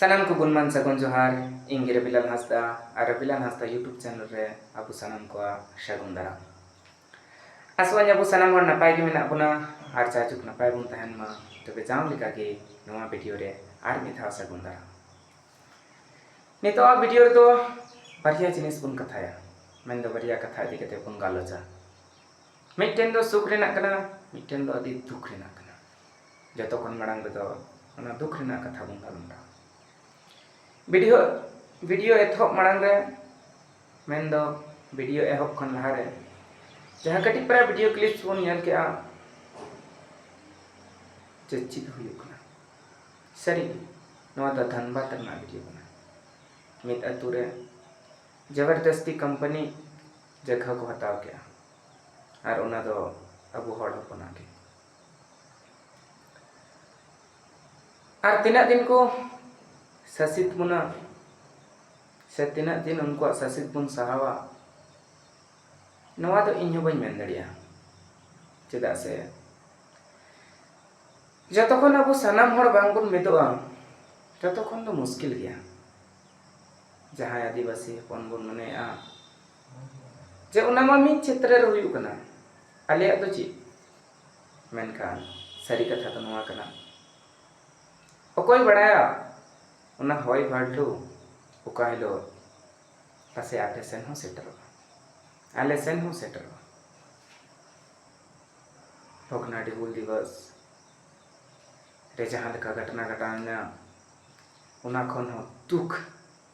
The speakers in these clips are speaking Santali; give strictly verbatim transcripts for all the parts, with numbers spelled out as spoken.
ᱥᱟᱱᱟᱢ ᱠᱚ ᱜᱩᱱᱢᱟᱱ ᱥᱟᱹᱜᱩᱱ ᱡᱚᱦᱟᱨ᱾ ᱤᱧ ᱜᱮ ᱨᱚᱵᱤᱞᱟᱞ ᱦᱟᱸᱥᱫᱟ, ᱟᱨ ᱨᱚᱵᱤᱞᱟᱞ ᱦᱟᱸᱥᱫᱟ YouTube channel ᱨᱮ ᱟᱵᱚ ᱥᱟᱱᱟᱢ ᱠᱚᱣᱟᱜ ᱥᱟᱹᱜᱩᱱ ᱫᱟᱨᱟᱢ᱾ ᱟᱥᱚᱜ ᱟᱹᱧ ᱟᱵᱚ ᱥᱟᱱᱟᱢ ᱦᱚᱲ ᱱᱟᱯᱟᱭ ᱜᱮ ᱢᱮᱱᱟᱜ ᱵᱚᱱᱟ, ᱟᱨ ᱡᱟᱭᱡᱩᱜᱽ ᱱᱟᱯᱟᱭ ᱵᱚᱱ ᱛᱟᱦᱮᱱ ᱢᱟ᱾ ᱛᱚᱵᱮ ᱡᱟᱣ ᱞᱮᱠᱟᱜᱮ ᱱᱚᱣᱟ video ᱨᱮ ᱟᱨ ᱢᱤᱫ ᱫᱷᱟᱣ ᱥᱟᱹᱜᱩᱱ ᱫᱟᱨᱟᱢ᱾ ᱱᱤᱛᱚᱜ ᱟᱜ video ᱨᱮᱫᱚ ᱵᱟᱨᱭᱟ ᱡᱤᱱᱤᱥ ᱵᱚᱱ ᱠᱟᱛᱷᱟᱭᱟ, ᱢᱮᱱᱫᱚ ᱵᱟᱨᱭᱟ ᱠᱟᱛᱷᱟ ᱤᱫᱤ ᱠᱟᱛᱮ ᱵᱚᱱ ᱜᱟᱞᱚᱪᱟ᱾ ᱢᱤᱫᱴᱮᱱ ᱫᱚ ᱥᱩᱠ ᱨᱮᱱᱟᱜ ᱠᱟᱱᱟ, ᱢᱤᱫᱴᱮᱱ ᱫᱚ ᱟᱹᱰᱤ ᱫᱩᱠ ᱨᱮᱱᱟᱜ ᱠᱟᱱᱟ᱾ ᱡᱚᱛᱚ ᱠᱷᱚᱱ ᱢᱟᱲᱟᱝ ᱨᱮᱫᱚ ᱚᱱᱟ ᱫᱩᱠ ᱨᱮᱱᱟᱜ ᱠᱟᱛᱷᱟ ᱵᱚᱱ ᱜᱟᱞᱢᱟᱨᱟᱣᱟ᱾ video video ᱮᱛᱚᱦᱚᱵ ᱢᱟᱲᱟᱝ ᱨᱮ, ᱢᱮᱱᱫᱚ video ᱮᱦᱚᱵ ᱠᱷᱚᱱ ᱞᱟᱦᱟᱨᱮ ᱡᱟᱦᱟᱸ ᱠᱟᱹᱴᱤᱡ ᱯᱟᱨᱟ video clips ᱵᱚᱱ ᱧᱮᱞ ᱠᱮᱜᱼᱟ, ᱪᱮᱫ ᱪᱮᱫ ᱦᱩᱭᱩᱜ ᱠᱟᱱᱟ? ᱥᱟᱹᱨᱤᱜᱮ ᱱᱚᱣᱟ ᱫᱚ ᱫᱷᱟᱱᱵᱟᱫᱽ ᱨᱮᱱᱟᱜ video ᱠᱟᱱᱟ᱾ ᱢᱤᱫ ᱟᱹᱛᱩ ᱨᱮ ᱡᱚᱵᱚᱨᱫᱚᱥᱛᱤ ᱠᱳᱢᱯᱟᱱᱤ ᱡᱟᱭᱜᱟ ᱠᱚ ᱦᱟᱛᱟᱣ ᱠᱮᱜᱼᱟ, ᱟᱨ ᱚᱱᱟ ᱫᱚ ᱟᱵᱚ ᱦᱚᱲ ᱦᱚᱯᱚᱱᱟᱜ ᱜᱮ᱾ ᱟᱨ ᱛᱤᱱᱟᱹᱜ ᱫᱤᱱ ᱠᱚ ᱥᱟᱥᱤᱛ ᱵᱚᱱᱟ, ᱥᱮ ᱛᱤᱱᱟᱹᱜ ᱫᱤᱱ ᱩᱱᱠᱩᱣᱟᱜ ᱥᱟᱥᱤᱛ ᱵᱚᱱ ᱥᱟᱦᱟᱣᱟ, ᱱᱚᱣᱟ ᱫᱚ ᱤᱧ ᱦᱚᱸ ᱵᱟᱹᱧ ᱢᱮᱱ ᱫᱟᱲᱮᱭᱟᱜᱼᱟ᱾ ᱪᱮᱫᱟᱜ ᱥᱮ ᱡᱚᱛᱚ ᱠᱷᱚᱱ ᱟᱵᱚ ᱥᱟᱱᱟᱢ ᱦᱚᱲ ᱵᱟᱝ ᱵᱚᱱ ᱢᱤᱫᱚᱜᱼᱟ, ᱛᱚᱛᱚ ᱠᱷᱚᱱ ᱫᱚ ᱢᱩᱥᱠᱤᱞ ᱜᱮᱭᱟ᱾ ᱡᱟᱦᱟᱸᱭ ᱟᱹᱫᱤᱵᱟᱹᱥᱤ ᱦᱚᱯᱚᱱ ᱵᱚᱱ ᱢᱚᱱᱮᱭᱮᱜᱼᱟ ᱡᱮ ᱚᱱᱟ ᱢᱟ ᱢᱤᱫ ᱪᱷᱮᱛᱨᱚ ᱨᱮ ᱦᱩᱭᱩᱜ ᱠᱟᱱᱟ, ᱟᱞᱮᱭᱟᱜ ᱫᱚ ᱪᱮᱫ? ᱢᱮᱱᱠᱷᱟᱱ ᱥᱟᱹᱨᱤ ᱠᱟᱛᱷᱟ ᱫᱚ ᱱᱚᱣᱟ ᱠᱟᱱᱟ, ᱚᱠᱚᱭ ᱵᱟᱲᱟᱭᱟ ᱚᱱᱟ ᱦᱚᱭ ᱵᱷᱟᱨᱰᱩ ᱚᱠᱟ ᱦᱤᱞᱳᱜ ᱯᱟᱥᱮ ᱟᱯᱮ ᱥᱮᱱ ᱦᱚᱸ ᱥᱮᱴᱮᱨᱚᱜᱼᱟ, ᱟᱞᱮ ᱥᱮᱱ ᱦᱚᱸ ᱥᱮᱴᱮᱨᱚᱜᱼᱟ᱾ ᱵᱷᱚᱜᱽᱱᱟᱰᱤ ᱦᱩᱞ ᱫᱤᱵᱚᱥ ᱨᱮ ᱡᱟᱦᱟᱸ ᱞᱮᱠᱟ ᱜᱷᱚᱴᱚᱱᱟ ᱜᱷᱚᱴᱟᱣ ᱮᱱᱟ, ᱚᱱᱟ ᱠᱷᱚᱱ ᱦᱚᱸ ᱫᱩᱠ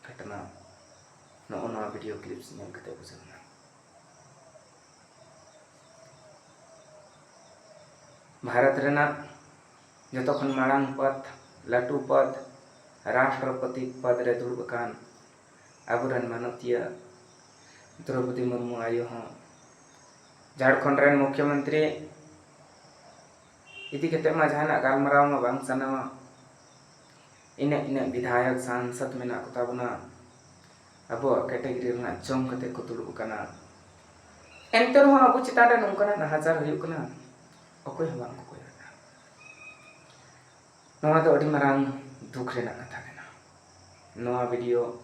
ᱜᱷᱚᱴᱚᱱᱟ ᱱᱚᱜᱼᱚ ᱱᱚᱣᱟ video clips ᱧᱮᱞ ᱠᱟᱛᱮ ᱵᱩᱡᱷᱟᱹᱣ ᱮᱱᱟ᱾ ᱵᱷᱟᱨᱚᱛ ᱨᱮᱱᱟᱜ ᱡᱚᱛᱚ ᱠᱷᱚᱱ ᱢᱟᱲᱟᱝ ᱯᱚᱫᱽ, ᱞᱟᱹᱴᱩ ᱯᱚᱫᱽ, ᱨᱟᱥᱴᱨᱚᱯᱚᱛᱤ ᱯᱚᱫᱽ ᱨᱮ ᱫᱩᱲᱩᱵ ᱟᱠᱟᱱ ᱟᱵᱚᱨᱮᱱ ᱢᱟᱱᱚᱛᱤᱭᱟᱹ ᱫᱨᱚᱣᱯᱚᱫᱤ ᱢᱩᱨᱢᱩ ᱟᱭᱳ ᱦᱚᱸ ᱡᱷᱟᱲᱠᱷᱚᱸᱰ ᱨᱮᱱ ᱢᱩᱠᱷᱭᱚᱢᱚᱱᱛᱨᱤ ᱤᱫᱤ ᱠᱟᱛᱮ ᱢᱟ ᱡᱟᱦᱟᱱᱟᱜ ᱜᱟᱞᱢᱟᱨᱟᱣ ᱢᱟ ᱵᱟᱝ ᱥᱟᱱᱟᱣᱟ᱾ ᱤᱱᱟᱹᱜ ᱤᱱᱟᱹᱜ ᱵᱤᱫᱷᱟᱭᱚᱠ ᱥᱟᱝᱥᱚᱫ ᱢᱮᱱᱟᱜ ᱠᱚᱛᱟ ᱵᱚᱱᱟ, ᱟᱵᱚᱣᱟᱜ category ᱨᱮᱱᱟᱜ ᱡᱚᱢ ᱠᱟᱛᱮ ᱠᱚ ᱫᱩᱲᱩᱵ ᱟᱠᱟᱱᱟ᱾ ᱮᱱᱛᱮ ᱨᱮᱦᱚᱸ ᱟᱵᱚ ᱪᱮᱛᱟᱱ ᱨᱮ ᱱᱚᱝᱠᱟᱱᱟᱜ ᱱᱟᱦᱟᱪᱟᱨ ᱦᱩᱭᱩᱜ ᱠᱟᱱᱟ, ᱚᱠᱚᱭ ᱦᱚᱸ ᱵᱟᱝ ᱠᱚ ᱠᱚᱭᱚᱜ ᱮᱫᱟ᱾ ᱱᱚᱣᱟ ᱫᱚ ᱟᱹᱰᱤ ᱢᱟᱨᱟᱝ ᱫᱩᱠ ᱨᱮᱱᱟᱜ ᱠᱟᱛᱷᱟ ᱠᱟᱱᱟ᱾ ᱱᱚᱣᱟ video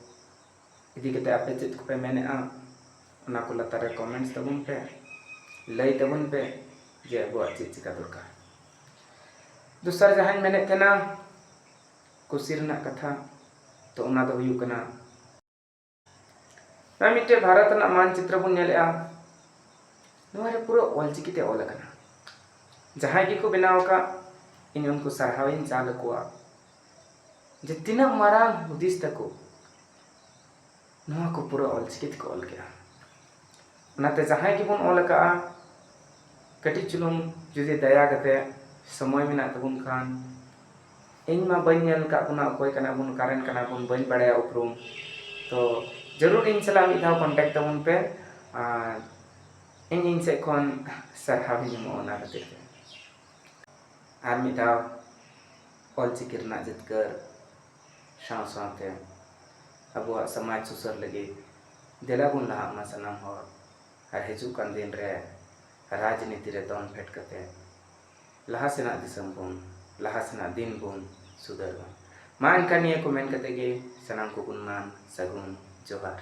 ᱤᱫᱤ ᱠᱟᱛᱮ ᱟᱯᱮ ᱪᱮᱫ ᱠᱚᱯᱮ ᱢᱮᱱᱮᱫᱼᱟ, ᱚᱱᱟ ᱠᱚ ᱞᱟᱛᱟᱨ ᱨᱮ comments ᱛᱟᱵᱚᱱ ᱯᱮ, ᱞᱟᱹᱭ ᱛᱟᱵᱚᱱ ᱯᱮ ᱡᱮ ᱟᱵᱚᱣᱟᱜ ᱪᱮᱫ ᱪᱤᱠᱟ ᱫᱚᱨᱠᱟᱨ᱾ ᱫᱚᱥᱟᱨ ᱡᱟᱦᱟᱸᱧ ᱢᱮᱱᱮᱫ ᱛᱟᱦᱮᱱᱟ ᱠᱩᱥᱤ ᱨᱮᱱᱟᱜ ᱠᱟᱛᱷᱟ, ᱛᱚ ᱚᱱᱟ ᱫᱚ ᱦᱩᱭᱩᱜ ᱠᱟᱱᱟ, ᱱᱚᱜᱼᱚᱭ ᱢᱤᱫᱴᱮᱡ ᱵᱷᱟᱨᱚᱛ ᱨᱮᱱᱟᱜ ᱢᱟᱱᱪᱤᱛᱨᱚ ᱵᱚᱱ ᱧᱮᱞᱮᱜᱼᱟ, ᱱᱚᱣᱟ ᱨᱮ ᱯᱩᱨᱟᱹ ᱚᱞᱪᱤᱠᱤ ᱛᱮ ᱚᱞ ᱟᱠᱟᱱᱟ᱾ ᱡᱟᱦᱟᱸᱭ ᱜᱮᱠᱚ ᱵᱮᱱᱟᱣ ᱟᱠᱟᱫ, ᱤᱧ ᱩᱱᱠᱩ ᱥᱟᱨᱦᱟᱣ ᱤᱧ ᱪᱟᱞ ᱟᱠᱚᱣᱟ ᱡᱮ ᱛᱤᱱᱟᱹᱜ ᱢᱟᱨᱟᱝ ᱦᱩᱫᱤᱥ ᱛᱟᱠᱚ, ᱱᱚᱣᱟ ᱠᱚ ᱯᱩᱨᱟᱹ ᱚᱞᱪᱤᱠᱤ ᱛᱮᱠᱚ ᱚᱞ ᱠᱮᱜᱼᱟ᱾ ᱚᱱᱟᱛᱮ ᱡᱟᱦᱟᱸᱭ ᱜᱮᱵᱚᱱ ᱚᱞ ᱟᱠᱟᱫᱼᱟ, ᱠᱟᱹᱴᱤᱡ ᱪᱩᱞᱩᱝ ᱡᱩᱫᱤ ᱫᱟᱭᱟ ᱠᱟᱛᱮ ᱥᱚᱢᱚᱭ ᱢᱮᱱᱟᱜ ᱛᱟᱵᱚᱱ ᱠᱷᱟᱱ, ᱤᱧ ᱢᱟ ᱵᱟᱹᱧ ᱧᱮᱞ ᱟᱠᱟᱫ ᱵᱚᱱᱟ, ᱚᱠᱚᱭ ᱠᱟᱱᱟ ᱵᱚᱱ, ᱚᱠᱟᱨᱮᱱ ᱠᱟᱱᱟ ᱵᱚᱱ, ᱵᱟᱹᱧ ᱵᱟᱲᱟᱭᱟ ᱩᱯᱨᱩᱢ᱾ ᱛᱚ ᱡᱟᱹᱨᱩᱲ ᱤᱧ ᱥᱟᱞᱟᱜ ᱢᱤᱫ ᱫᱷᱟᱣ contact ᱛᱟᱵᱚᱱ ᱯᱮ, ᱟᱨ ᱤᱧ, ᱤᱧ ᱥᱮᱫ ᱠᱷᱚᱱ ᱥᱟᱨᱦᱟᱣ ᱤᱧ ᱮᱢᱚᱜᱼᱟ ᱚᱱᱟ ᱠᱷᱟᱹᱛᱤᱨ ᱛᱮ᱾ ᱟᱨ ᱢᱤᱫ ᱫᱷᱟᱣ ᱚᱞᱪᱤᱠᱤ ᱨᱮᱱᱟᱜ ᱡᱤᱛᱠᱟᱹᱨ ᱥᱟᱶ ᱥᱟᱶᱛᱮ ᱟᱵᱚᱣᱟᱜ ᱥᱚᱢᱟᱡᱽ ᱥᱩᱥᱟᱹᱨ ᱞᱟᱹᱜᱤᱫ ᱫᱮᱞᱟ ᱵᱚᱱ ᱞᱟᱦᱟᱜ ᱢᱟ ᱥᱟᱱᱟᱢ ᱦᱚᱲ᱾ ᱟᱨ ᱦᱤᱡᱩᱜ ᱠᱟᱱ ᱫᱤᱱ ᱨᱮ ᱨᱟᱡᱽᱱᱤᱛᱤ ᱨᱮ ᱫᱚᱱ ᱯᱷᱮᱰ ᱠᱟᱛᱮ ᱞᱟᱦᱟ ᱥᱮᱱᱟᱜ ᱫᱤᱥᱚᱢ ᱵᱚᱱ, ᱞᱟᱦᱟ ᱥᱮᱱᱟᱜ ᱫᱤᱱ ᱵᱚᱱ ᱥᱩᱫᱷᱟᱹᱨ ᱢᱟ᱾ ᱢᱟ ᱮᱱᱠᱷᱟᱱ ᱱᱤᱭᱟᱹ ᱠᱚ ᱢᱮᱱ ᱠᱟᱛᱮ ᱜᱮ ᱥᱟᱱᱟᱢ ᱠᱚᱵᱚᱱ ᱢᱟᱱ ᱥᱟᱹᱜᱩᱱ ᱡᱚᱦᱟᱨ᱾